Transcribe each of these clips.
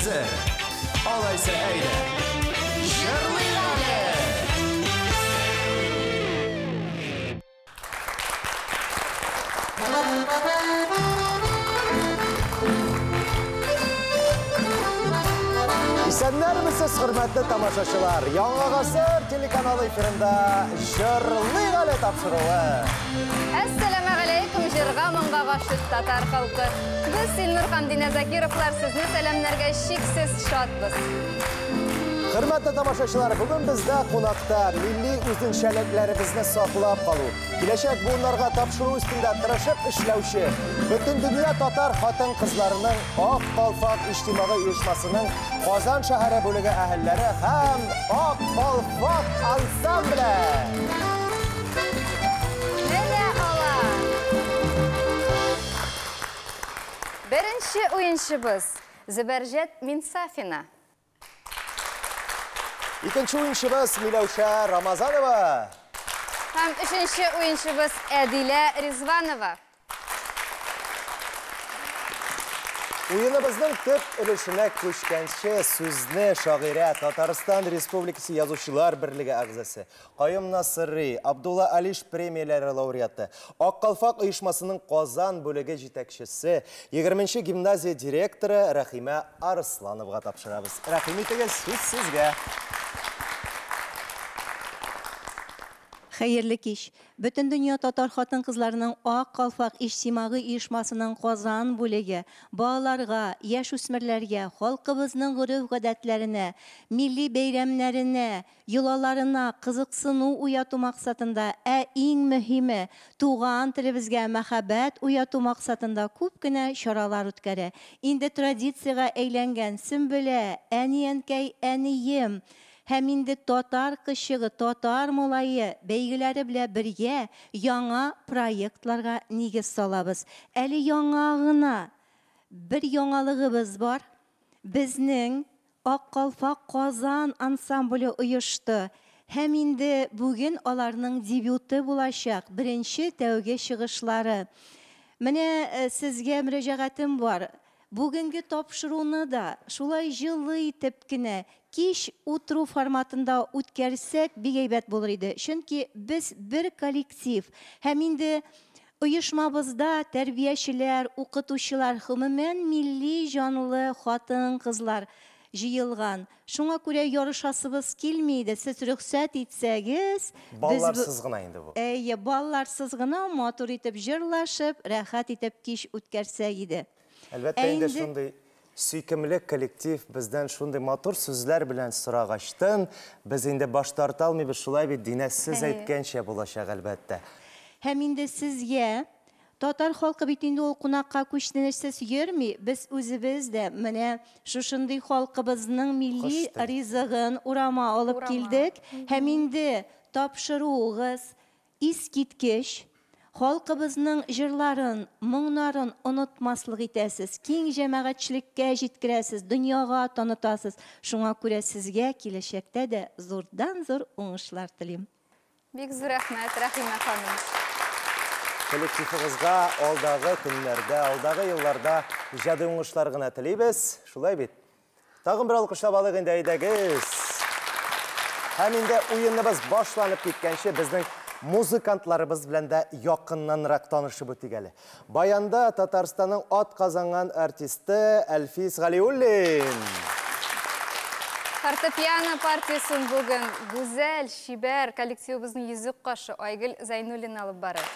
әзер? Алайса әйдә, җырлыйк әле! Исәннәрмесез, хөрмәтле тамашачылар! Яңа гасыр телеканалы эфирында Җырлыйк әле тапшыруы. Әссәламәгаләйкүм, җырга моңга гашыйк татар халкы. Без Илнур һәм Динә Закировлар сезне сәламнәргә чиксез шатбыз. Хөрмәтле тамашачылар, бүген бездә кунакта милли үзенчәлекләребезне саклап калу, киләчәк буыннарга тапшыру өстендә тырышып эшләүче Бөтендөнья татар хатын-кызларының Ак калфак иҗтимагый оешмасының Казан шәһәре бүлеге әһелләре һәм Ак калфак ансамбле. Менә алар. Беренче уенчыбыз Зөбәрҗәт Минсафина. Икенче уенчыбыз Миләүшә Рамазанова. Һәм өченче уенчыбыз Әдилә Ризванова. Уеныбызның төп өлешенә күчкәнче сүзне шагыйрә, Татарстан Республикасы Язучылар берлеге әгъзасы, Каюм Насыйри, Абдулла Алиш премияләре лауреаты, Ак калфак оешмасының Казан бүлеге җитәкчесе, 20 гимназия директоры Рәхимә Арыслановага тапшырабыз. Рәхим итегез, сүз сезгә. Хәерле кич. Бөтендөнья татар хатын-кызларының Ак калфак иҗтимагый оешмасының Казан бүлеге балаларга, яшүсмерләргә, халкыбызның гореф-гадәтләренә, милли бәйрәмнәренә, йолаларына кызыксыну уяту максатында, ә иң мөһиме, туган телебезгә мәхәббәт уяту максатында күп кенә чаралар үткәрә. Инде традициягә әйләнгән Сөмбелә, Әни-әнкәй, әнием, һәм инде Татар кызчыгы, Татар малае бәйгеләре белән бергә яңа проектларга нигез салабыз. Әле яңа гына бер яңалыгыбыз бар. Безнең Ак калфак Казан ансамбле оешты. Һәм инде бүген аларның дебюты булачак, беренче тәүге чыгышлары. Менә сезгә мөрәҗәгатем бар. Бүгенге тапшыруны да шулай җылы итеп кенә, кич утыру форматында үткәрсәк, бик әйбәт булыр иде. Чөнки без бер коллектив һәм инде оешмабызда тәрбиячеләр, укытучылар, гомумән милли җанлы хатын-кызлар җыелган. Шуңа күрә ярышасыбыз килми иде. Сез рөхсәт итсәгез, без Балаларсыз гына инде бу. Әйе, балаларсыз гына матур итеп җырлашып, рәхәт итеп кич үткәрсәк иде. Әлбәттә инде шундый сөйкемле коллектив бездән шундый матур сүзләр белән сорагачтын, без инде баш тарта алмыйбыз, шулай бит, Динә, сез әйткәнчә булачак, әлбәттә. Һәм инде сезгә, татар халкы бит инде ул кунакка күчтәнәчсез йөрми, без үзебез дә менә шушындый халкыбызның милли ризыгын урама алып килдек. Һәм инде тапшыруыгыз искиткеч, халкыбызның җырларын, моңнарын онытмаслык итәсез, киң җәмәгатьчелеккә җиткерәсез, дөньяга танытасыз. Шуңа күрә сезгә киләчәктә дә зурдан-зур уңышлар телим. Бик зур рәхмәт, Рәхимә ханым. Коллективыгызга алдагы көннәрдә, алдагы елларда иҗади уңышлар гына телибез. Шулай бит? Тагын бер алкышлап алыйк инде, әйдәгез. Һәм инде уеныбыз башланып киткәнче безнең музыкантларыбыз белән дә якыннанрак танышып үтик әле. Баянда Татарстанның ат казанган артисты Әлфис Галиуллин. Фортепиано партиясен бүген гүзәл, чибәр коллективыбызның йөзек кашы Айгөл Зәйнуллина алып барыр.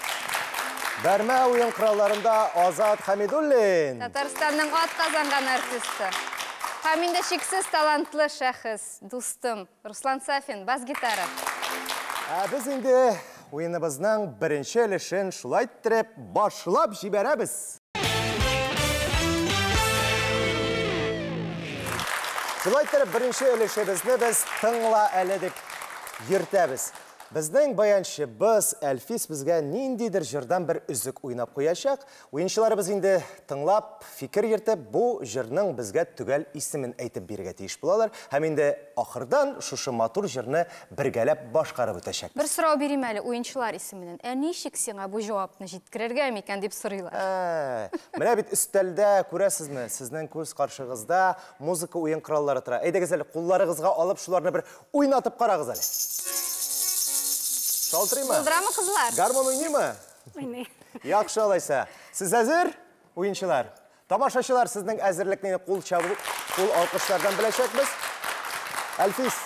Бәрмә уен коралларында Азат Хәмидуллин. Татарстанның ат казанган артисты. Һәм инде чиксез талантлы шәхес, дустым Руслан Сафин, бас-гитара. Ә без инде уеныбызның беренче өлешен шулай иттереп башлап җибәрәбез. Шулай иттереп беренче өлешебезне без тыңла әле дип йөртәбез. Безнең баянчыбыз Әлфис безгә ниндидер җырдан бер өзек уйнап куячак. Уенчыларыбыз инде тыңлап, фикер йөртеп, бу җырның безгә төгәл исемен әйтеп бирергә тиеш булалар. Һәм инде ахырдан шушы матур җырны бергәләп башкарып үтәчәк. Бер сорау бирим әле уенчылар исеменнән. Ә ничек сиңа бу җавапны җиткерергә микән дип сорыйлар. Менә бит өстәлдә күрәсезме, сезнең күз каршыгызда музыка уен кораллары тора. Әйдәгез әле кулларыгызга алып шуларны бер уйнатып карагыз әле. Шалтырыймы? Булдырамы кызлар? Гармон уйныймы? Уйный. Яхшы алайса. Сез әзер, уенчылар? Тамашачылар сезнең әзерлекне кул чабу, кул алкышлардан беләчәкбез. Әлфис,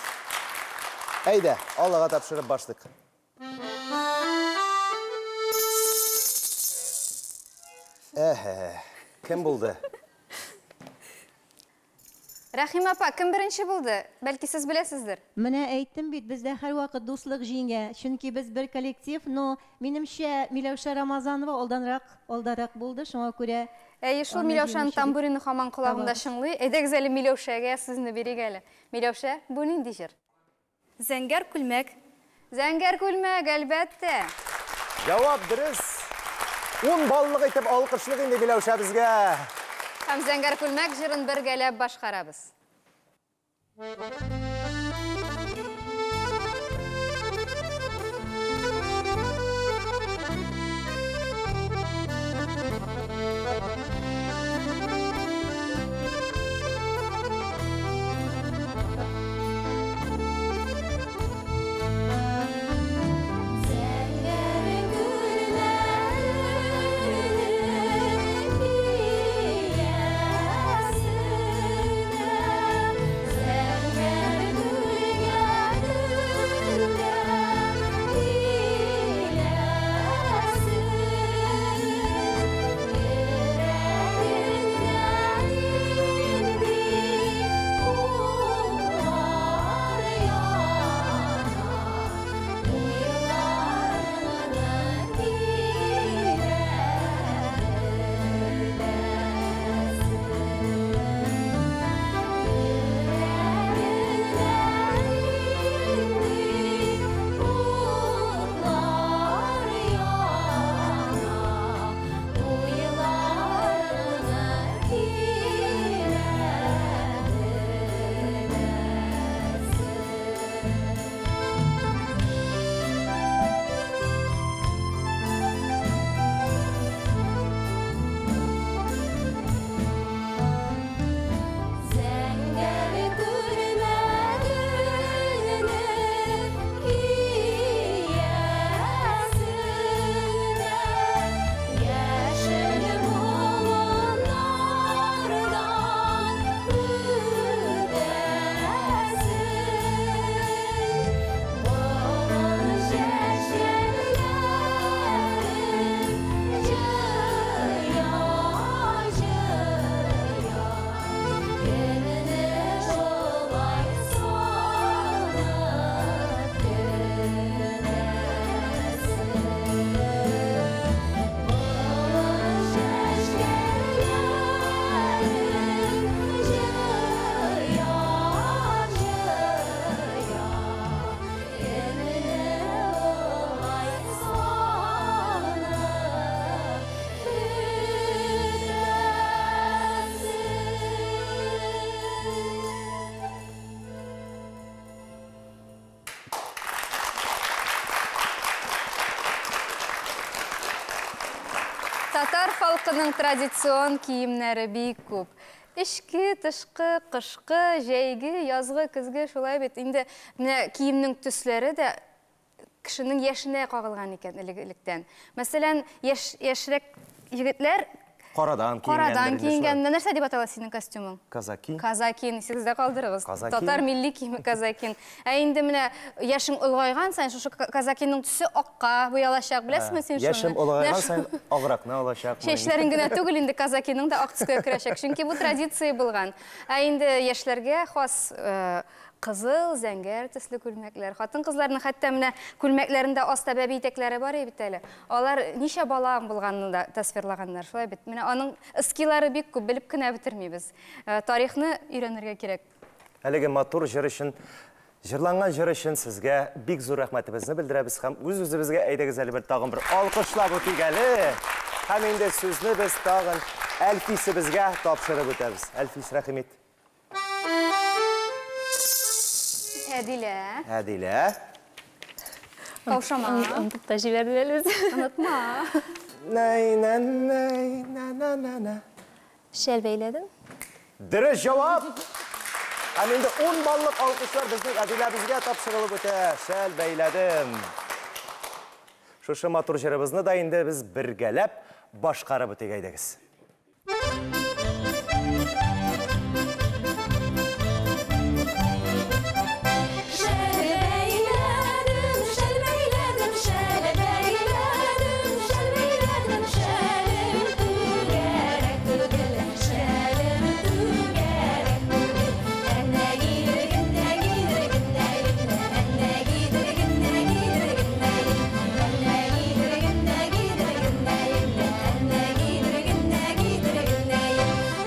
әйдә, Аллага тапшырып башлыйк. Әһә, кем булды? Рәхимә апа, кем беренче булды? Бәлки сез беләсездер? Менә әйттем бит, бездә һәрвакыт дуслык җиңә, чөнки без бер коллектив, но минемчә Миләүшә Рамазанова алданрак, алдарак булды, шуңа күрә Әйе, шул аны Миләүшәнең җиңүче дип тамбурины һаман колагымда табабыз. чыңлый. Әйдәгез әле Миләүшәгә сүзне бирик әле. Миләүшә, бу нинди җыр? Зәңгәр күлмәк. Зәңгәр күлмәк, әлбәттә. Җавап дөрес. 10 баллык итеп алкышлык инде Миләүшә безгә. Һәм Зәңгәр күлмәк җырын бергәләп башкарабыз. Зәңгәр күлмәгеңне киясең дә, зәңгәр күлмәгеңне киләсең. Йөрәгеңдә нинди утлар яна, уйларыңны килә беләсең. Йөрәгеңдә нинди утлар яна, уйларыңны килә беләсең. Зәңгәр күлмәгеңне киясең дә, яшел болыннардан үтәсең. Болын чәчәкләрен җыя-җыя, кемне шулай сагынып көтәсең? Болын чәчәкләрен җыя-җыя, кемне шулай сагынып көтәсең? Татар халкының традицион киемнәре бик күп. Эчке, тышкы, кышкы, җәйге, язгы, көзге, шулай бит. Инде менә киемнең төсләре дә кешенең яшенә кагылган икән элек-электән. Мәсәлән, яшь, яшьрәк егетләр Карадан карадан киенгәндер инде шулай. киенгән. Менә нәрсә дип атала синең костюмың? Казаки. Казакин, исегездә калдырыгыз. Казакин. Татар милли киеме казакин. Ә инде менә яшең олыгайган саен шушы казакинның төсе акка буялачак. Беләсезме син шуны? Яшем олыгайган Менә саен агракны алачак. Чәчләрең генә түгел, инде казакиның да ак төскә керәчәк. Чөнки бу традиция булган. Ә инде яшьләргә хас кызыл, зәңгәр төсле күлмәкләр. Хатын-кызларның хәтта менә күлмәкләрендә аста бәби итәкләре бар бит әле. Алар ничә бала булганны да тасвирлаганнар. Шулай бит. Менә аның эскилары бик күп, белеп кенә бетермибез. Тарихны өйрәнергә кирәк. Әлеге матур җыр өчен Җырланган җыр өчен сезгә бик зур рәхмәтебезне белдерәбез һәм үз-үзебезгә әйдәгез әле бер тагын бер алкышлап үтик әле. Һәм инде сүзне без тагын Әлфисебезгә тапшырып үтәбез. Әлфис, рәхим ит. Әдилә. Әдилә. Каушама. Онытып та җибәрде әле үзе. Онытма. Най, на, най, на, на, на, на. Шәл бәйләдем. Дөрес җавап! Һәм инде 10 баллык алкышлар безнең Әдиләбезгә тапшырылып үтә. Шәл бәйләдем. Шушы матур җырыбызны да инде без бергәләп башкарып үтик, әйдәгез. Шәл бәйләдем, шәл бәйләдем, шәл бәйләдем, шәл бәйләдем, шәлем түгәрәк түгел, шәлем түгәрәк түгел. Әнә гидер, генә гидер, генә әнә гидер, генә гидер, генә әнә гидер, генә гидер, генә әнә гидер, генә гидер, генә.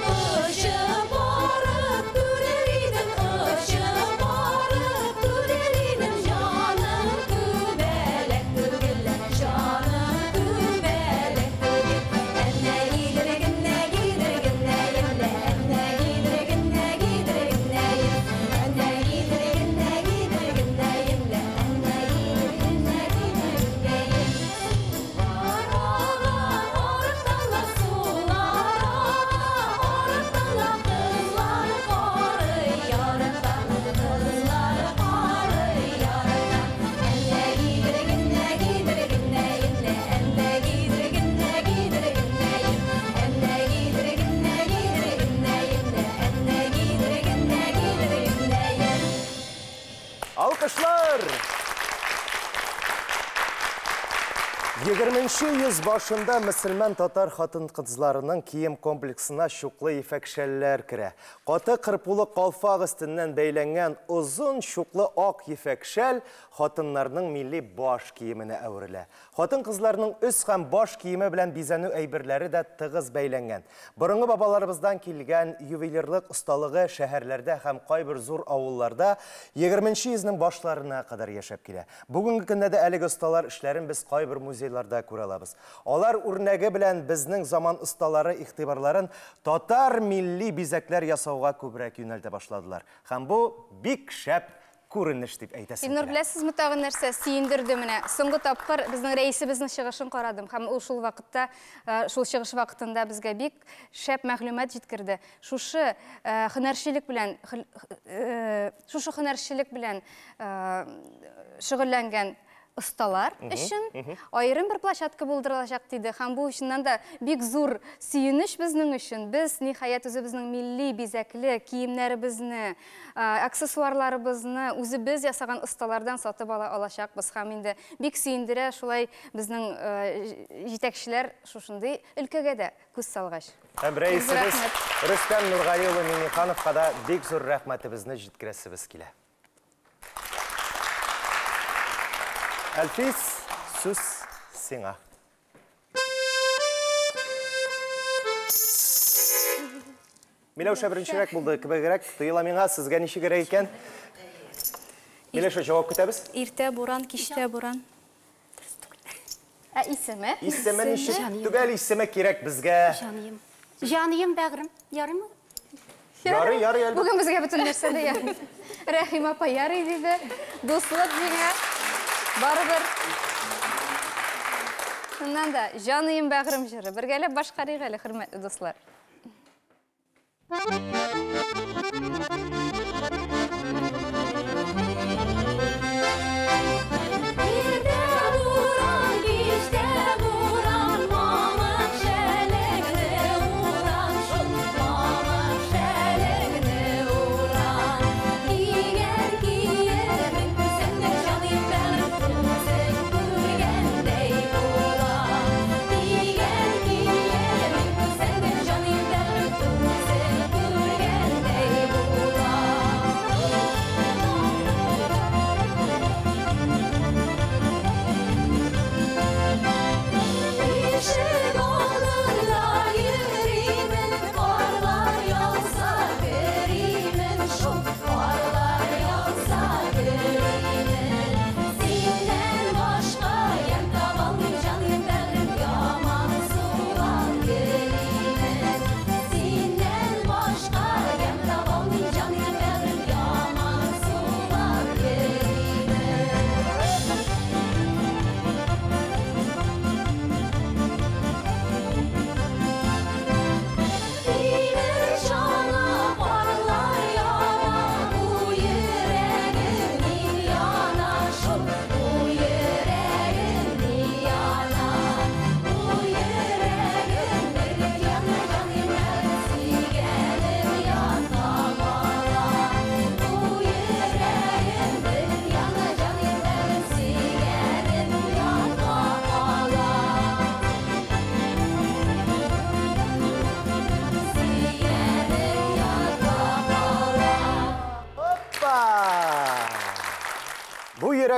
Очып барып күрер идем, очып барып күрер идем, җаным күбәләк түгел, җаным күбәләк түгел. Әнә гидер, генә гидер, генә әнә гидер, генә гидер, генә әнә гидер, генә гидер, генә әнә гидер, генә гидер, генә. Арага арыктан сулар ага, арыктан кызлар карый ярыктан, кызлар карый ярыктан. Әнә гидер, генә гидер, генә әнә гидер, генә гидер, генә әнә гидер, генә гидер, генә әнә гидер, генә гидер, генә. Алкышлар! 20-нче йөз башында мөселман татар хатын-кызларының кием комплексына чуклы ефәк шәлләр керә. Каты кырпулы калфак өстеннән бәйләнгән озын чуклы ак ефәк шәл хатыннарның милли баш киеменә әверелә. Хатын-кызларның өс һәм баш киеме белән бизәнү әйберләре дә тыгыз бәйләнгән. Борынгы бабаларыбыздан килгән ювелирлык осталыгы шәһәрләрдә һәм кайбер зур авылларда 20-нче йөзнең башларына кадәр яшәп килә. Бүгенге көндә дә әлеге осталар эшләрен без кайбер музейларда күрә алабыз. Алар үрнәге белән безнең заман осталары игътибарларын татар милли бизәкләр ясауга күбрәк юнәлтә башладылар. Һәм бу бик шәп күренеш дип әйтәсем Илнур, килә. беләсезме тагын нәрсә сөендерде менә? Соңгы тапкыр безнең рәисебезнең чыгышын карадым һәм ул шул вакытта, шул чыгыш вакытында безгә бик шәп мәгълүмат җиткерде. Шушы һөнәрчелек белән шушы һөнәрчелек белән шөгыльләнгән осталар өчен аерым бер площадка булдырылачак диде. Һәм бу чыннан да бик зур сөенеч безнең өчен. Без ниһаять үзебезнең милли бизәкле киемнәребезне, аксессуарларыбызны үзебез ясаган осталардан сатып ала алачакбыз. Һәм инде бик сөендерә шулай безнең җитәкчеләр шушындый өлкәгә дә күз салгач. Һәм рәисебез Рөстәм Нургали улы Миңнехановка да бик зур рәхмәтебезне җиткерәсебез килә. Әлфис, сүз сиңа. Миләүшә беренчерәк булды, кебегрәк тоела миңа, сезгә ничегрәк икән? Миләүшә, җавап көтәбез. Иртә буран, кичтә буран. Ә исеме? Исеме ничек? Төгәл исеме кирәк безгә. Җаныем. Җаныем бәгърем. Ярыймы? Ярый, ярый, әлбәттә. Бүген безгә бөтен нәрсә дә ярый. Рәхим апа ярый диде. Дуслык җиңә. Барыбер. Шуннан да җаныем бәгърем җыры. Бергәләп башкарыйк әле, хөрмәтле дуслар. Иртә буран, кичтә буран, мамык шәлеңне уран, шул мамык шәлеңне уран. Кигән киемең күрсәң җаныем бәгърем, күзең күргәндәй була. Кигән киемең күрсәң җаныем бәгърем, күзең күргәндәй була.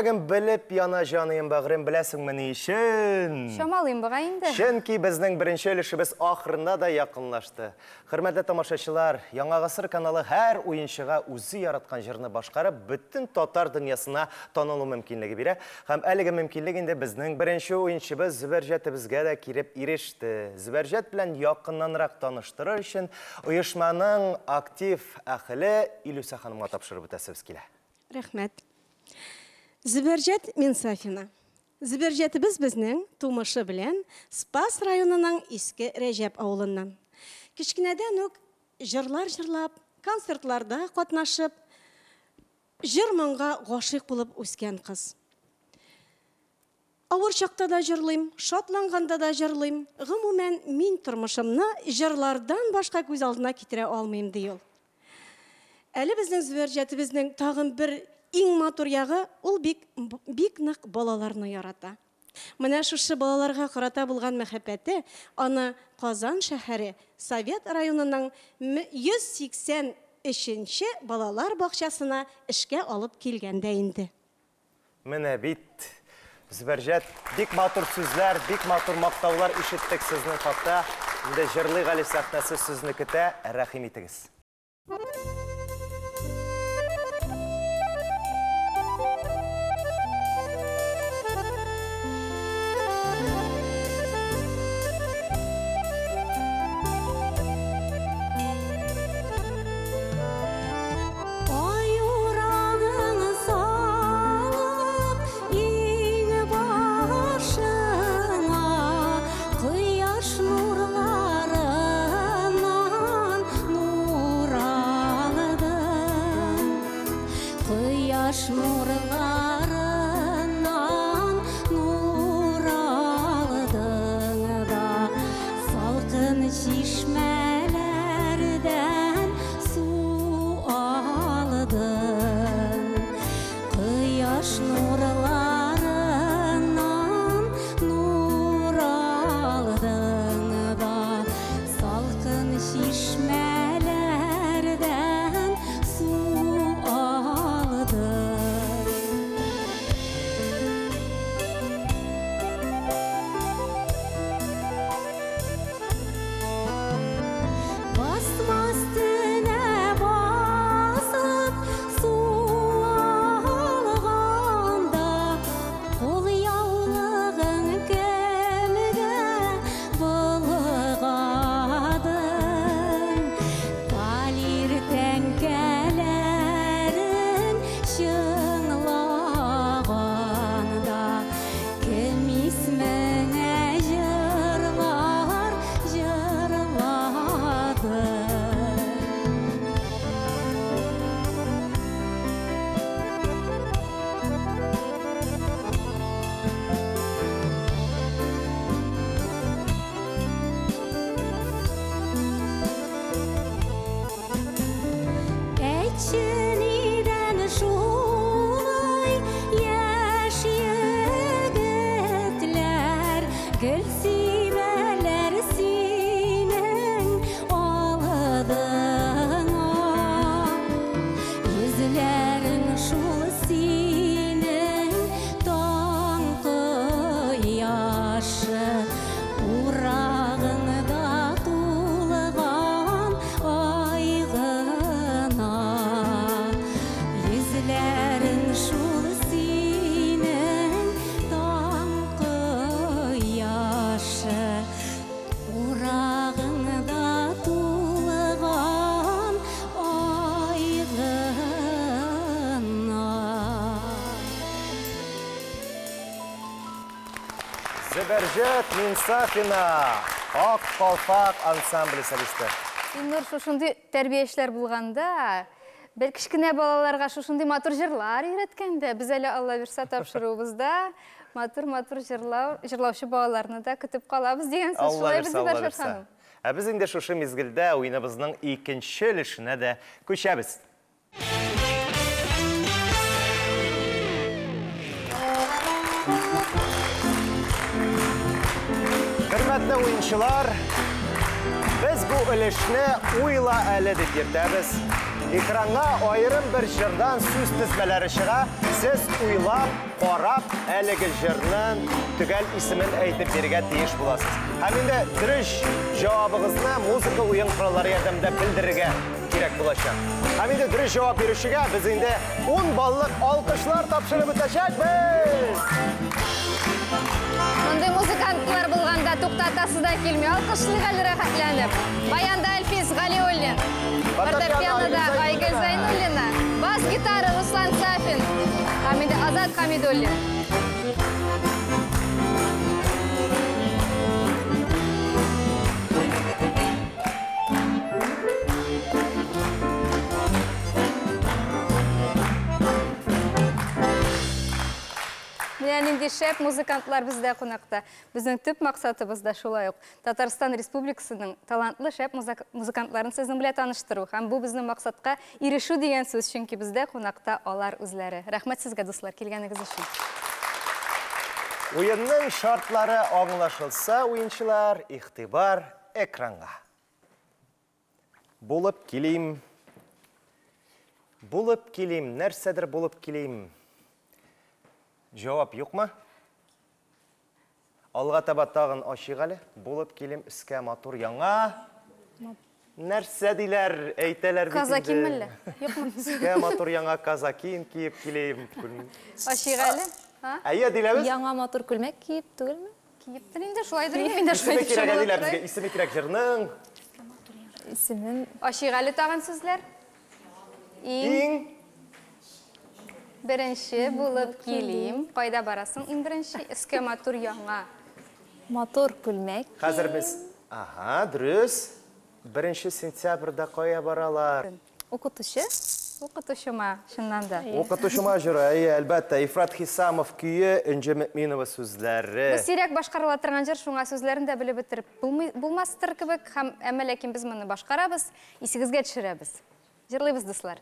Йөрәгем белеп яна, җаныем, бәгърем, беләсеңме ни өчен? Чамалыйм бугай инде. Чөнки безнең беренче өлешебез ахырына да якынлашты. Хөрмәтле тамашачылар, Яңа гасыр каналы һәр уенчыга үзе яраткан җырны башкарып, бөтен татар дөньясына танылу мөмкинлеге бирә. Һәм әлеге мөмкинлек инде безнең беренче уенчыбыз Зөбәрҗәтебезгә дә килеп иреште. Зөбәрҗәт белән якыннанрак таныштырыр өчен оешманың актив әһеле Илүсә ханымга тапшырып үтәсебез килә. Рәхмәт. Зөбәрҗәт Минсафина. Зөбәрҗәтебез безнең тумышы белән Спас районының Иске Рәҗәп авылыннан. Кечкенәдән үк җырлар җырлап, концертларда катнашып, җыр-моңга гашыйк булып үскән кыз. Авыр чакта да җырлыйм, шатланганда да җырлыйм. Гомумән, мин тормышымны җырлардан башка күз алдына китерә алмыйм, ди ул. Әле безнең Зөбәрҗәтебезнең тагын бер иң матур ягы, ул бик, бик нык балаларны ярата. Менә шушы балаларга карата булган мәхәббәте аны Казан шәһәре Совет районының 183 нче балалар бакчасына эшкә алып килгән дә инде. Менә бит, Зөбәрҗәт, бик матур сүзләр, бик матур мактаулар ишеттек сезнең хакта. Инде җырлыйк әле сәхнәсе сезне көтә, рәхим итегез. Ай урагың салып иң башыңа, кояш нурларыннан нур алдың. Кояш нурларыннан нур алдың да, салкын чишмәләрдән су алдың. Кояш нурларыннан нур алдың да, салкын чишмәләрдән су алдың. Басма өстенә басып су алганда, кул яулыгың кемгә болгадың? Талир тәңкәләрең чыңлаганда, кем исмеңә җырлар җырлады? Әйтче, нидән шулай яшь егетләр гөл сибәләр синең алдыңа? Йөзләрең шул синең таң кояшы, урагыңда тулган ай гына. Йөзләрең шул синең таң кояшы, урагыңда тулган ай гына. Зөбәрҗәт Минсафина, Ак калфак ансамбле солисты. Илнур, шушындый тәрбиячеләр булганда, бер кечкенә балаларга шушындый матур җырлар өйрәткәндә, без әле Алла бирсә тапшыруыбызда матур-матур җырлау, җырлаучы балаларны да көтеп калабыз дигән сүз. Алла Шулай бирсә, бит, Алла Зөбәрҗәт бирсә. ханым? Ә без инде шушы мизгелдә уеныбызның икенче өлешенә дә күчәбез. Хөрмәтле уенчылар, без бу өлешне Уйла әле дип йөртәбез. Экранга аерым бер җырдан сүз тезмәләре чыга. Сез уйлап, карап, әлеге җырның төгәл исемен әйтеп бирергә тиеш буласыз. Һәм инде дөрес җавабыгызны музыка уен кораллары ярдәмендә белдерергә кирәк булачак. Һәм инде дөрес җавап бирүчегә без инде 10 баллык алкышлар тапшырып үтәчәкбез. Мондый музыкантлар булганда туктатасы да килми. Алкышлыйк әле рәхәтләнеп. Баянда Әлфис Галиуллин. Фортепианода Айгөл Зайнуллина. Бас гитара Руслан Сафин. Һәм инде Азат Хамидуллин. Менә нинди шәп музыкантлар бездә кунакта. Безнең төп максатыбыз да шулай ук Татарстан Республикасының талантлы шәп музыкантларын сезнең белән таныштыру. Һәм бу безнең максатка ирешү дигән сүз, чөнки бездә кунакта алар үзләре. Рәхмәт сезгә, дуслар, килгәнегез өчен. Уенның шартлары аңлашылса, уенчылар, игътибар экранга. Булып килим. Булып килим, нәрсәдер булып килим. Җавап юкмы? Алга таба тагын ачыйк әле. Булып килим өскә матур яңа. Нәрсә диләр, әйтәләр бит инде. Казакин мәллә? Юкмы? Өскә матур яңа казакин киеп килим. Ачыйк әле. Әйе, диләбез. Яңа матур күлмәк киеп түгелме? Киептер инде, шулайдыр инде, мин дә шулай Исеме кирәк, Әдилә, безгә исеме кирәк җырның. Исемен. Ачыйк әле тагын сүзләр. Иң беренче булып килим. Кайда барасың иң беренче? Өскә матур яңа. Матур күлмәк. Хәзер без, ага, дөрес. 1 сентябрьдә кая баралар? Укытучы. Укытучыма, чыннан да. Укытучыма җыры, әйе, әлбәттә. Ифрат Хисамов көе, Энҗе Мөминова сүзләре. Бу сирәк башкарыла торган җыр, шуңа сүзләрен дә белеп бетереп булмастыр кебек, һәм әмма ләкин без моны башкарабыз, исегезгә төшерәбез. Җырлыйбыз, дуслар.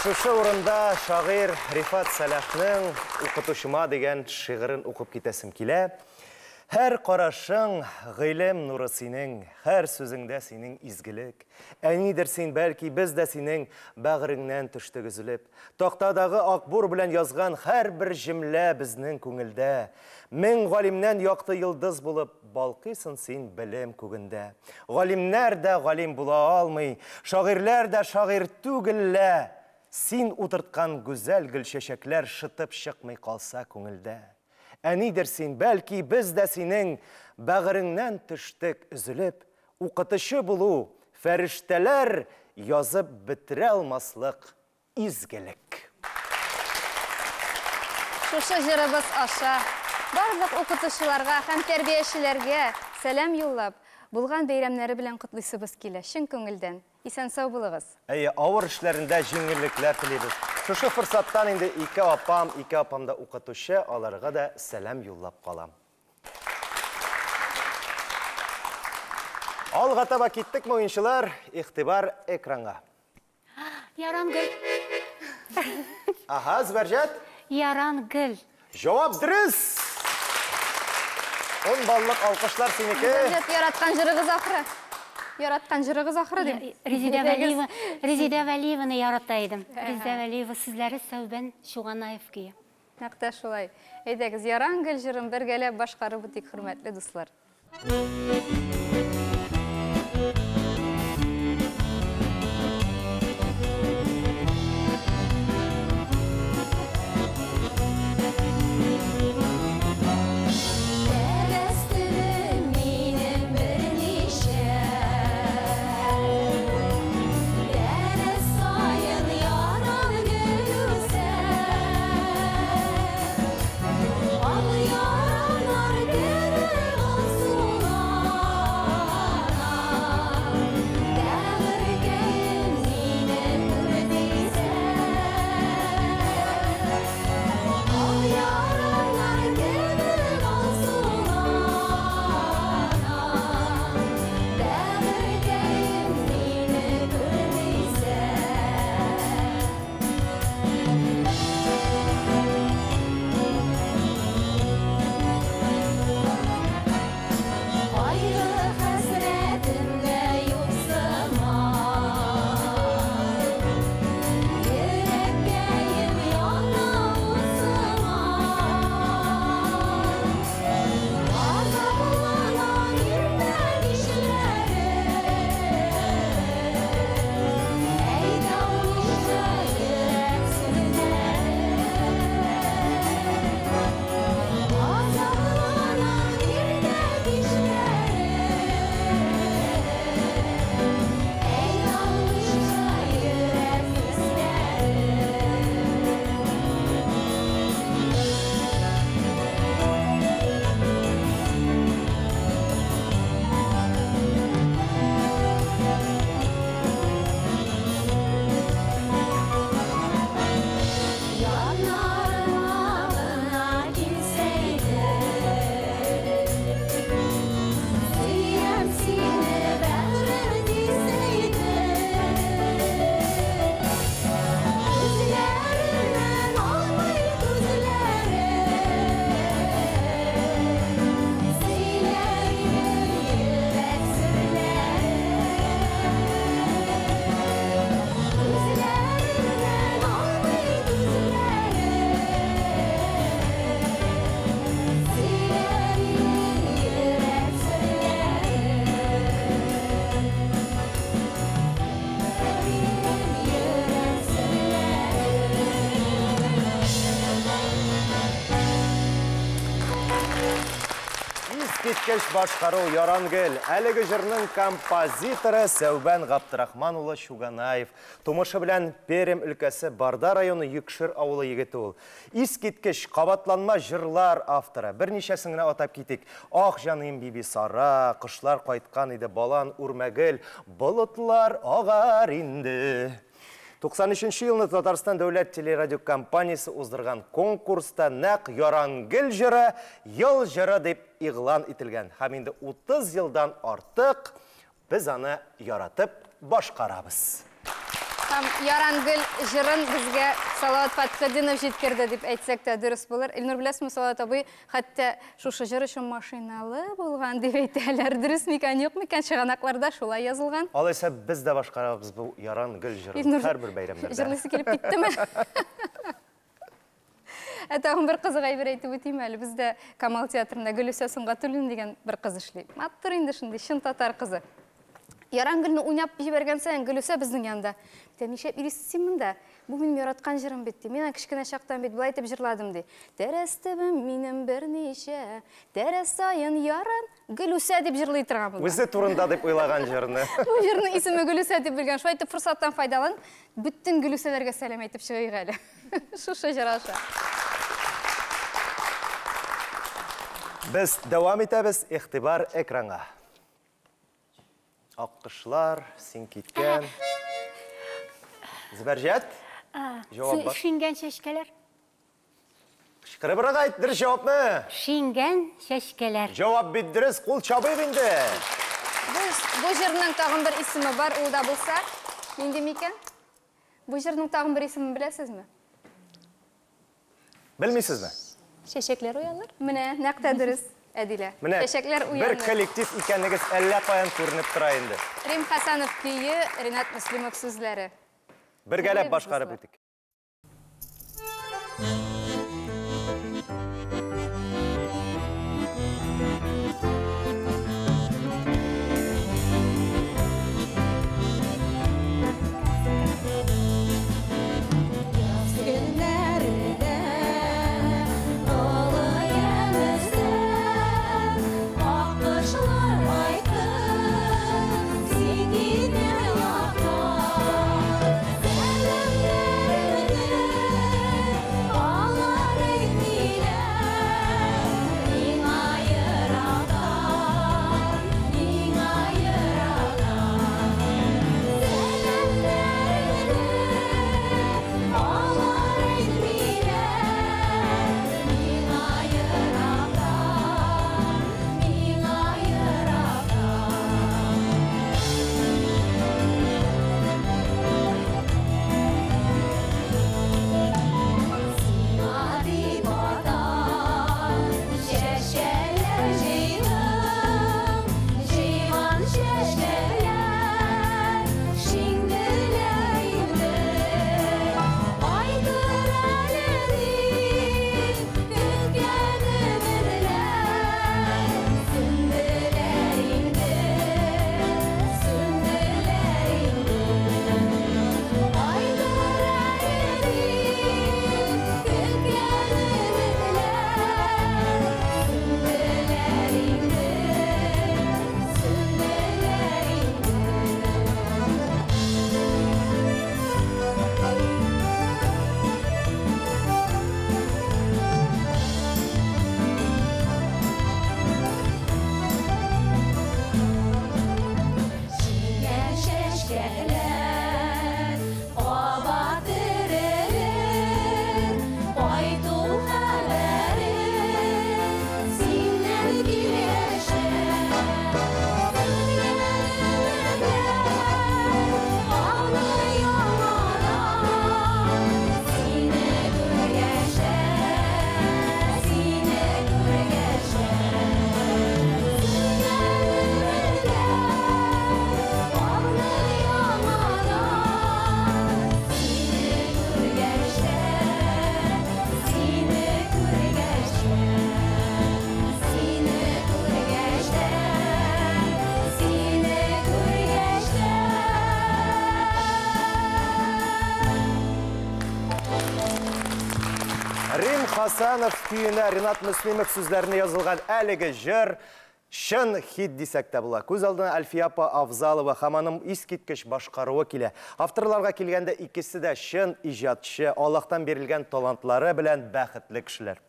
Шушы урында шагыйрь Рифат Сәлахның Укытучыма дигән шигырен укып китәсем килә. Һәр карашың гыйлем нуры синең, һәр сүзеңдә синең изгелек. Әнидер син, бәлки без дә синең бәгыреңнән төштек өзелеп. Тактадагы акбур белән язган һәрбер җөмлә безнең күңелдә. Мең галимнән якты йолдыз булып балкыйсың син белем күгендә. Галимнәр дә галим була алмый, шагыйрьләр дә шагыйрь түгел лә. Син утырткан гүзәл гөлчәчәкләр шытып чыкмый калса күңелдә. Әнидер син, бәлки без дә синең бәгыреңнән төштек өзелеп, укытучы булу, фәрештәләр язып бетерә алмаслык изгелек. Шушы җырыбыз аша барлык укытучыларга һәм тәрбиячеләргә сәлам юллап, булган бәйрәмнәре белән котлыйсыбыз килә, чын күңелдән. Исән-сау булыгыз. Әйе, авыр эшләрендә җиңеллекләр телибез. Шушы форсаттан инде ике апам, ике апам да укытучы, аларга да сәлам юллап калам. Алга таба киттекме, уенчылар? Игътибар экранга. Яран гөл. Ага, Зөбәрҗәт. Яран гөл. Җавап дөрес! 10 баллык алкышлар синеке. Зөбәрҗәт, яраткан җырыгыз ахры. Яраткан җырыгыз ахры дим. Резидә Вәлиева, Резидә Вәлиеваны ярата идем. Резидә Вәлиева сүзләре Сәүбән Чуганаев көе. Нәкъ тә шулай. Әйдәгез, Яран гөл җырын бергәләп башкарып үтик, хөрмәтле дуслар. Искиткеч башкару Ярангөл. Әлеге җырның композиторы Сәүбән Габдрахман улы Чуганаев. Тумышы белән Пермь өлкәсе Барда районы Йөкшер авылы егете ул. Искиткеч кабатланма җырлар авторы. Берничәсен генә атап китик. Ах җаным Бибисара, кошлар кайткан иде, балан үрмәгел, болытлар агар инде. 93 елны Татарстан дәүләт телерадиокомпаниясе уздырган конкурста нәкъ Ярангөл җыры ел җыры дип игълан ителгән. Һәм инде 30 елдан артык без аны яратып башкарабыз. Һәм Һәм Яран гөл җырын безгә Салават Фәтхетдинов җиткерде дип әйтсәк тә дөрес булыр. Илнур, беләсезме, Салават абый хәтта шушы җыр өчен машиналы булган дип әйтәләр. Дөрес микән, юк микән, чыганакларда шулай язылган. Алайса без дә башкарабыз бу Яран гөл җырын Илнур, һәрбер бәйрәмнәрдә. Җырлыйсы килеп киттеме? Ә тагын бер кызык әйбер әйтеп үтим әле. Бездә Камал театрында Гөлүсә Сөнгатуллина дигән бер кыз эшли. Матур инде шундый, чын татар кызы. Яран гөлне уйнап җибәргән саен Гөлүсә безнең янда. Әйтә, нишләп йөрисез син монда? Бу минем яраткан җырым бит, ди. Мин аны кечкенә чактан бит болай итеп җырладым, ди. Тәрәз төбем минем берничә, тәрәз саен яран Гөлүсә дип җырлый торган булган. Үзе турында дип уйлаган җырны. Бу җырның исеме Гөлүсә дип белгән. Шулай итеп форсаттан файдаланып, бөтен Гөлүсәләргә сәлам әйтеп чыгыйк әле. Шушы җыр аша. Без дәвам итәбез, игътибар экранга. Аккошлар, син киткән. Зөбәрҗәт? Җавап бар. Шиңгән чәчкәләр. Кычкырыбрак әйт дөрес җавапны. Шиңгән чәчкәләр. Җавап бит дөрес, кул чабыйк инде. Бу җырның тагын бер исеме бар, ул да булса, нинди микән? Бу җырның тагын бер исемен беләсезме? Белмисезме? Чәчәкләр уяныр. Менә, нәкъ тә дөрес, Әдилә. Менә Чәчәкләр бер уяныр. коллектив икәнегез әллә каян күренеп тора инде. Рим Хәсәнов көе, Ринат Мөслимов сүзләре. Бергәләп башкарып үтик. Рим Хасанов көенә Ринат Мөслимов сүзләренә язылган әлеге җыр чын хит дисәк тә була. Күз алдына Әлфия апа Авзалова һәм аның искиткеч башкаруы килә. Авторларга килгәндә икесе дә чын иҗатчы, Аллаһтан бирелгән талантлары белән бәхетле кешеләр.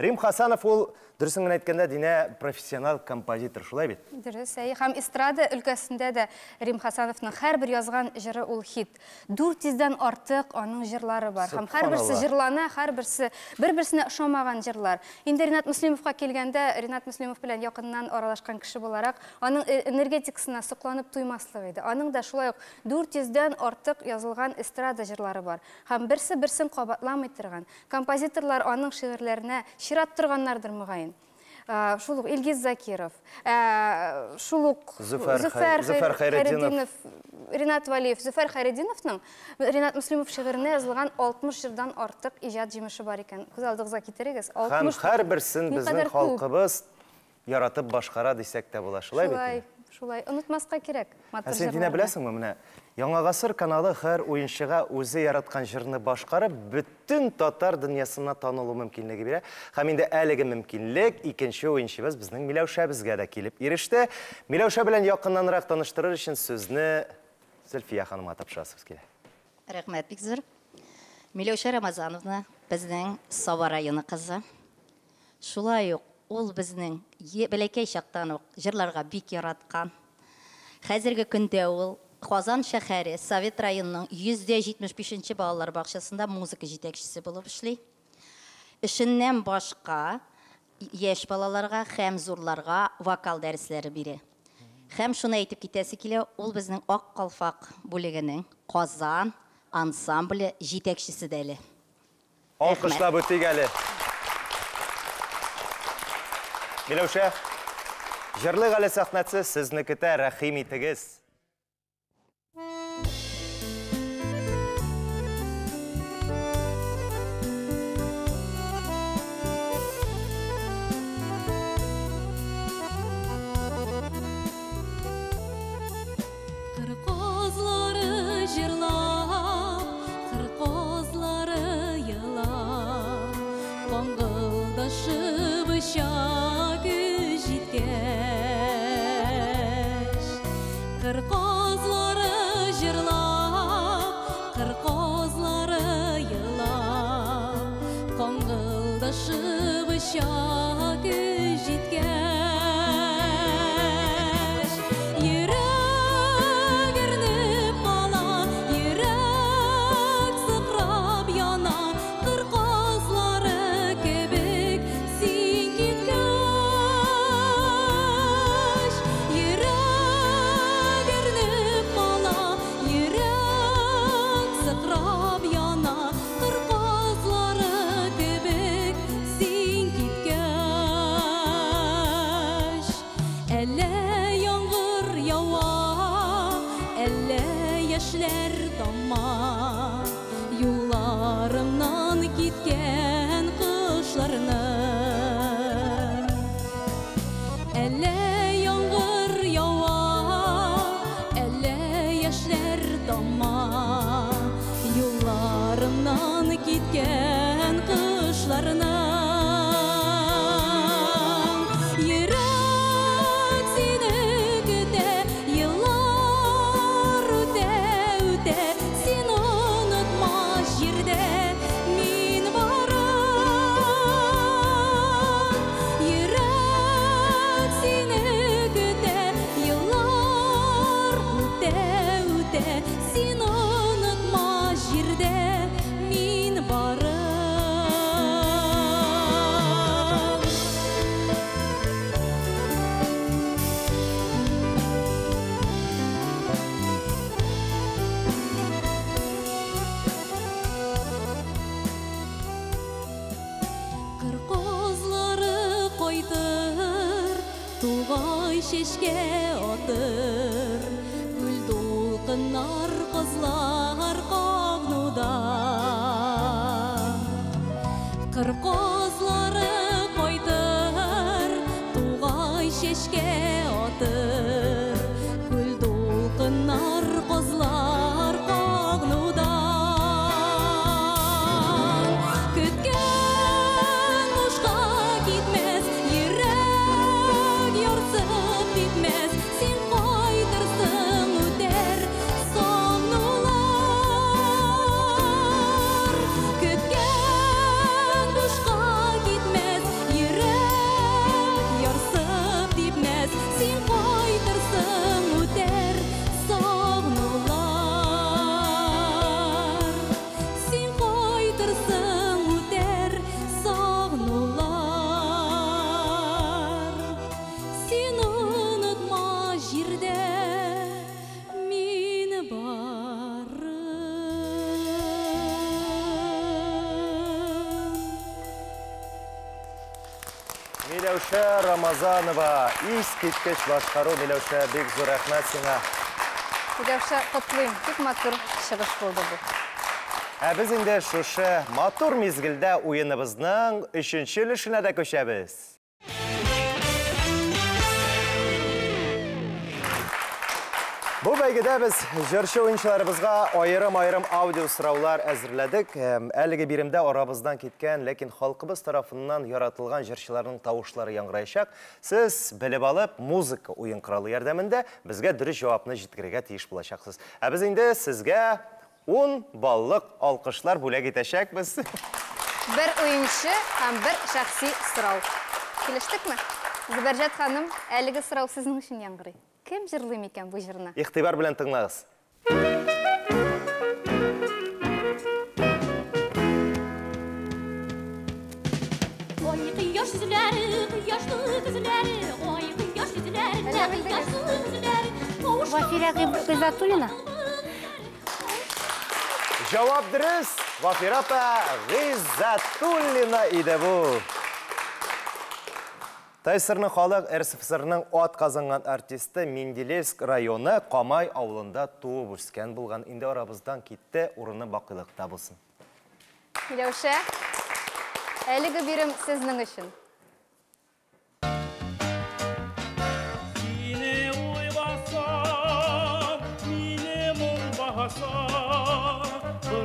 Рим Хасанов ул, дөресен генә әйткәндә, Динә, профессионал композитор, шулай бит? Дөрес, әйе. Һәм эстрада өлкәсендә дә Рим Хасановның һәрбер язган җыры ул хит. 400дән артык аның җырлары бар. Һәм һәрберсе җырлана, һәрберсе бер-берсенә ошамаган җырлар. Инде Ринат Мөслимовка килгәндә, Ринат Мөслимов белән якыннан аралашкан кеше буларак, аның энергетикасына сокланып туймаслык иде. Аның да шулай ук 400дән артык язылган эстрада җырлары бар. Һәм берсе берсен кабатламый торган. Композиторлар аның шигырьләренә чират торганнардыр, мөгаен. Шул ук Илгиз Закиров, шул ук Зөфәр Хәйретдинов, Ринат Валиев, Зөфәр Хәйретдиновның Ринат Мөслимов шигыренә язылган 60 җырдан артык иҗат җимеше бар икән. Күз алдыгызга китерегез. Һәм һәрберсен безнең халкыбыз яратып башкара дисәк тә була, шулай бит? Шулай, шулай. Онытмаска кирәк. Ә син, Динә, беләсеңме, менә Яңа гасыр каналы һәр уенчыга үзе яраткан җырны башкарып, бөтен татар дөньясына танылу мөмкинлеге бирә. Һәм инде әлеге мөмкинлек икенче уенчыбыз безнең Миләүшәбезгә дә килеп иреште. Миләүшә белән якыннанрак таныштырыр өчен сүзне Зөлфия ханымга тапшырасыбыз килә. Рәхмәт бик зур. Миләүшә Рамазановна безнең Саба районы кызы. Шулай ук ул безнең бәләкәй чактан ук җырларга бик яраткан. Хәзерге көндә ул Казан шәһәре Совет районының 175 нче балалар бакчасында музыка җитәкчесе булып эшли. Эшеннән башка яшь балаларга һәм зурларга вокал дәресләре бирә. Һәм шуны әйтеп китәсе килә, ул безнең Ак калфак бүлегенең Казан ансамбле җитәкчесе дә әле. Алкышлап үтик әле. Миләүшә, җырлыйк әле сәхнәсе сезне көтә, рәхим итегез. Кыр казлары җырлап, кыр казлары елап, каңгылдашып оча көз җиткәч. Кыр казлары җырлап, кыр казлары елап, каңгылдашып оча көз җиткәч. Йөрәк әрнеп кала, йөрәк сыкрап яна, кыр казлары кебек син киткәч. Йөрәк әрнеп кала, йөрәк сыкрап яна, кыр казлары кебек син киткәч. Әллә яңгыр ява, әллә яшьләр тама, юлларымнан киткән кошларны. Әллә яңгыр ява, әллә яшьләр тама, юлларымнан киткән кошларны. Йөрәк сине көтә, еллар үтә, үтә, син онытма җирдә мин барам. Йөрәк сине көтә, еллар үтә, үтә, син онытма җирдә мин барам. Кыр казлары кайтыр, тугай чәчкә атыр, күл дулкыннар казлар кагнуда. Кыр казлары кайтыр, тугай чәчкә атыр, күл дулкыннар казлар кагнудан. Көткән бушка китмәс, йөрәк ярсып типмәс, син кайтырсың, үтәр сагынулар. Миләүшә Рамазанова. Искиткеч башкару, Миләүшә, бик зур рәхмәт сиңа. Миләүшә, котлыйм. Бик матур чыгыш булды бу. Ә без инде шушы матур мизгелдә уеныбызның өченче өлешенә дә күчәбез. Бу бәйгедә без җырчы уенчыларыбызга аерым-аерым аудио сораулар әзерләдек. Әлеге биремдә арабыздан киткән, ләкин халкыбыз тарафыннан яратылган җырчыларның тавышлары яңгыраячак. Сез белеп алып, музыка уен коралы ярдәмендә безгә дөрес җавапны җиткерергә тиеш булачаксыз. Ә без инде сезгә 10 баллык алкышлар бүләк итәчәкбез. Бер уенчы һәм бер шәхси сорау. Килештекме? Зөбәрҗәт ханым, әлеге сорау сезнең өчен яңгырый. Кем җырлый микән бу җырны? Игътибар белән тыңлагыз. Ой, кояш йөзләре, кояшлы күзләре, ой, кояш йөзләре, кояшлы күзләре. Вафирә Гыйззәтуллина. Җавап дөрес. Вафирә апа Гыйззәтуллина иде бу. ТАССРның халык РСФСРның ат казанган артисты Менделеевск районы Камай авылында туып үскән булган. Инде арабыздан китте, урыны бакыйлыкта булсын. Миләүшә, әлеге бирем сезнең өчен. Сине уйласам, мине моң баса.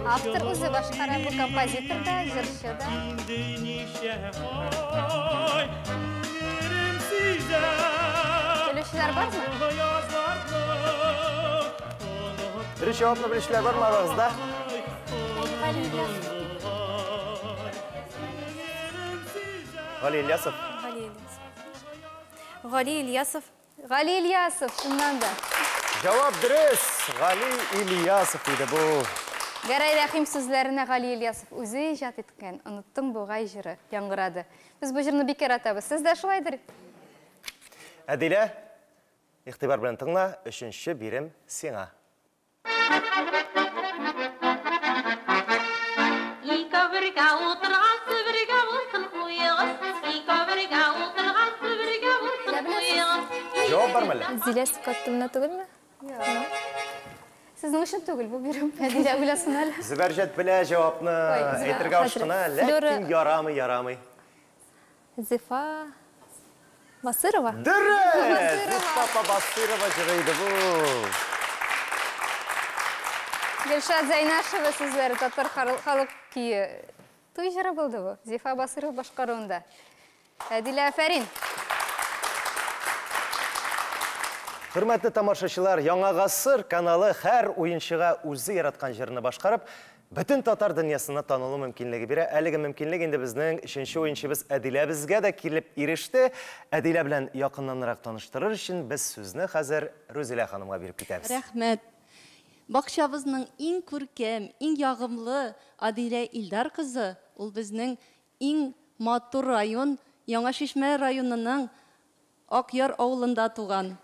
Автор үзе башкара, бу композитор да, җырчы да. Инде ничә ай, күңелем сизә. Белүчеләр бармы? Дөрес җавапны белүчеләр бармы арагызда? Гали Ильясов. Гали Ильясов. Гали Ильясов. Гали Ильясов, чыннан да. Җавап дөрес. Гали Ильясов иде бу. Гәрәй Рәхим сүзләренә Гали Ильясов үзе иҗат иткән Оныттым бугай җыры яңгырады. Без бу җырны бик яратабыз. Сез дә шулайдыр? Әдилә, игътибар белән тыңла, өченче бирем сиңа. Икәү бергә утырган, бергә булсын уегыз. Икәү бергә утырган, бергә булсын уегыз. Җавап бармы әллә? Зилә Сукаттовна түгелме? Сезнең өчен түгел бу бирем. Әдилә уйласын әле. Зөбәрҗәт белә җавапны әйтергә ашкына, ләкин ярамый, ярамый. Зифа Басырова. Дөрес! Зифа апа Басырова җыры иде бу. Гөлшат Зәйнашева сүзләре татар халык көе. Туй җыры булды бу. Зифа Басырова башкаруында. Әдилә, афәрин! Хөрмәтле тамашачылар, Яңа Гасыр каналы һәр уенчыга үзе яраткан җырны башкарып, бөтен татар дөньясына танылу мөмкинлеге бирә. Әлеге мөмкинлек инде безнең өченче уенчыбыз Әдиләбезгә дә килеп иреште. Әдилә белән якыннанрак таныштырыр өчен без сүзне хәзер Рузилә ханымга биреп китәбез. Рәхмәт. Бакчабызның иң күркәм, иң ягымлы Әдилә Илдар кызы, ул безнең иң матур район, Яңа Чишмә районының Акъяр авылында туган.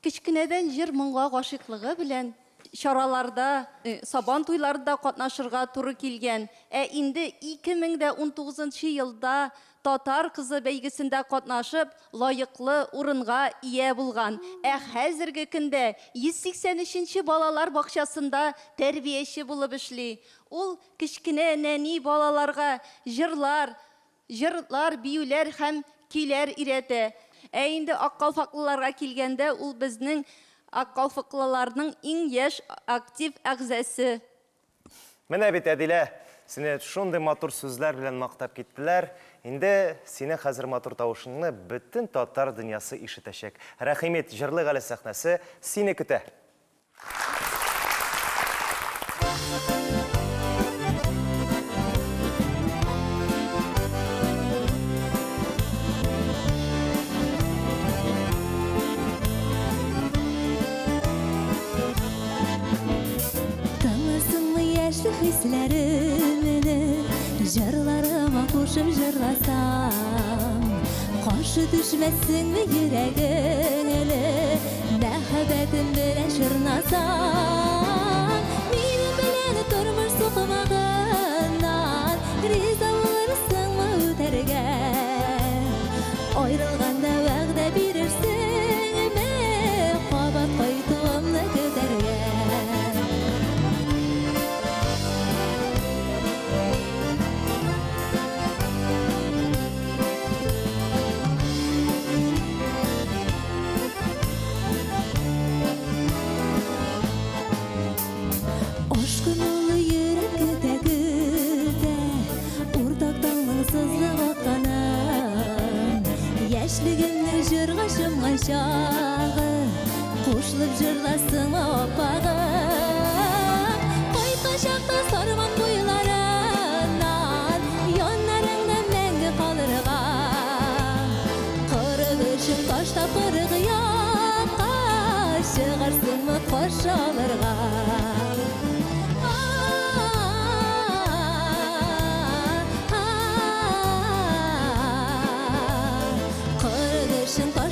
Кечкенәдән җыр моңга гашыйклыгы белән чараларда, сабан туйларында катнашырга туры килгән. Ә инде 2019 елда Татар кызы бәйгесендә катнашып, лаеклы урынга ия булган. Ә хәзерге көндә 183 балалар бакчасында тәрбияче булып эшли. Ул кечкенә нәни балаларга җырлар, җырлар, биюләр һәм көйләр өйрәтә. Ә инде аккалфаклыларга килгәндә, ул безнең аккалфаклыларның иң яшь актив әгъзасы. Менә бит, Әдилә, сине шундый матур сүзләр белән мактап киттеләр. Инде синең хәзер матур тавышыңны бөтен татар дөньясы ишетәчәк. Рәхим ит, җырлык әле сәхнәсе сине көтә. Тыңларсыңмы яшьлек хисләремне, җырларыма кушып җырласам, каршы төшмәссеңме йөрәгең әле, мәхәббәтем белән чорнасам, минем белән тормыш сукмагыннан риза булырсыңмы үтәргә? чагы, кушылып җырласың апагым. Кайткачакта Сарман буйларыннан, яннарыңда мәңге калырга. 40 эшең ташлап 40 якка, чыгарсыңмы каршы алырга.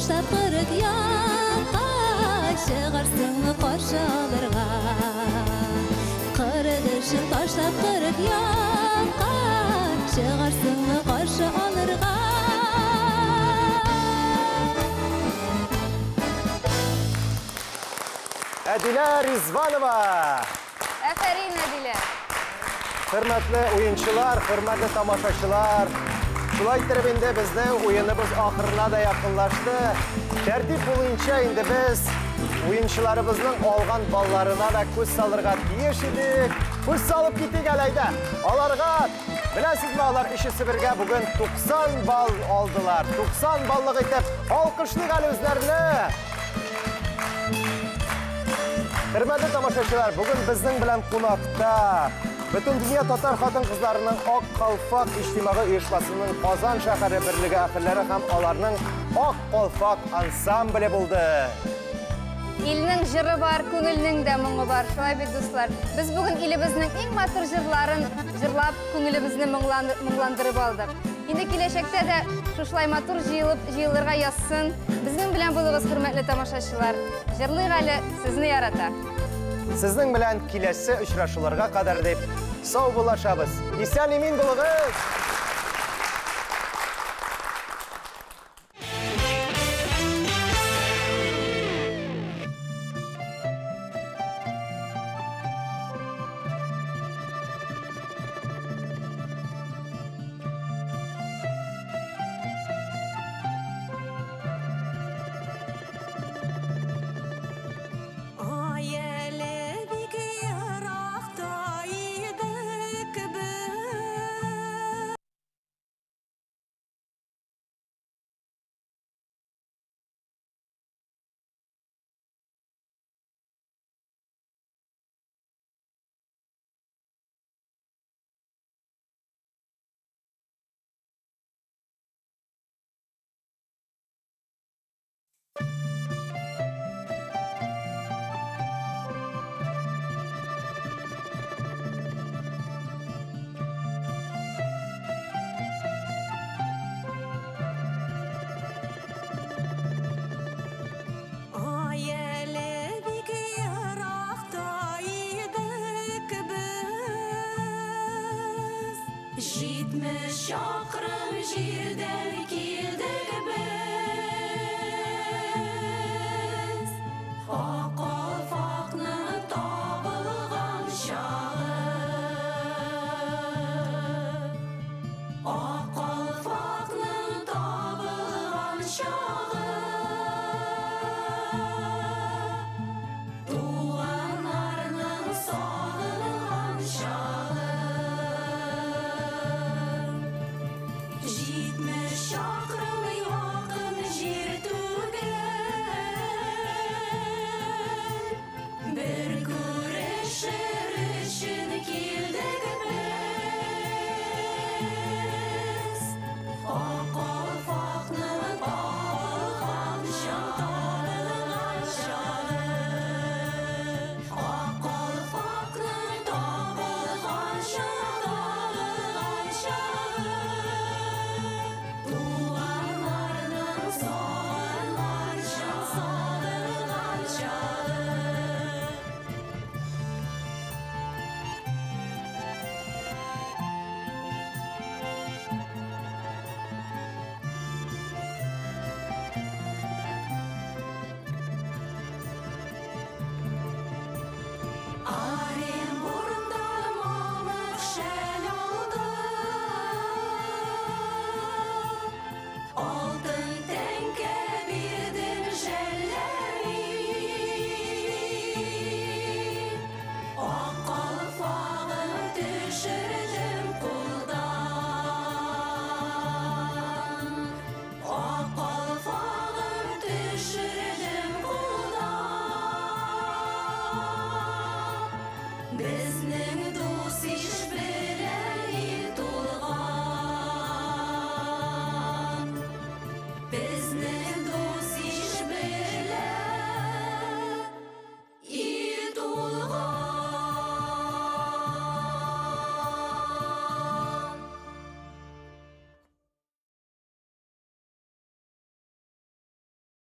Ташлап 40 якка, чыгарсыңмы каршы алырга. 40 эшең ташлап 40 якка, чыгарсыңмы каршы алырга. Әдилә Ризванова! Әфәрин, Әдилә! Хөрмәтле уенчылар, хөрмәтле тамашачылар, шулай иттереп инде безнең уеныбыз ахырына да якынлашты. Тәртип буенча инде без уенчыларыбызның алган балларына да күз салырга тиеш идек. Күз салып китик әле, әйдә. Аларга, беләсезме, алар өчесе бергә бүген 90 балл алдылар. 90 баллык итеп алкышлыйк әле үзләрне. Хөрмәтле тамашачылар, бүген безнең белән кунакта Бөтендөнья татар хатын-кызларының Ак калфак иҗтимагый оешмасының Казан шәһәре берлеге әһелләре һәм аларның Ак калфак ансамбле булды. Илнең җыры бар, күңелнең дә моңы бар. Шулай бит, дуслар. Без бүген илебезнең иң матур җырларын җырлап, күңелебезне моңландырып алдык. Инде киләчәктә дә шушылай матур җыелып җыелырга язсын. Безнең белән булыгыз, хөрмәтле тамашачылар. Җырлыйк әле, сезне ярата. Сезнең белән киләсе очрашуларга кадәр дип сау булашабыз. Исән-имин булыгыз! Чакрым җирдән кил.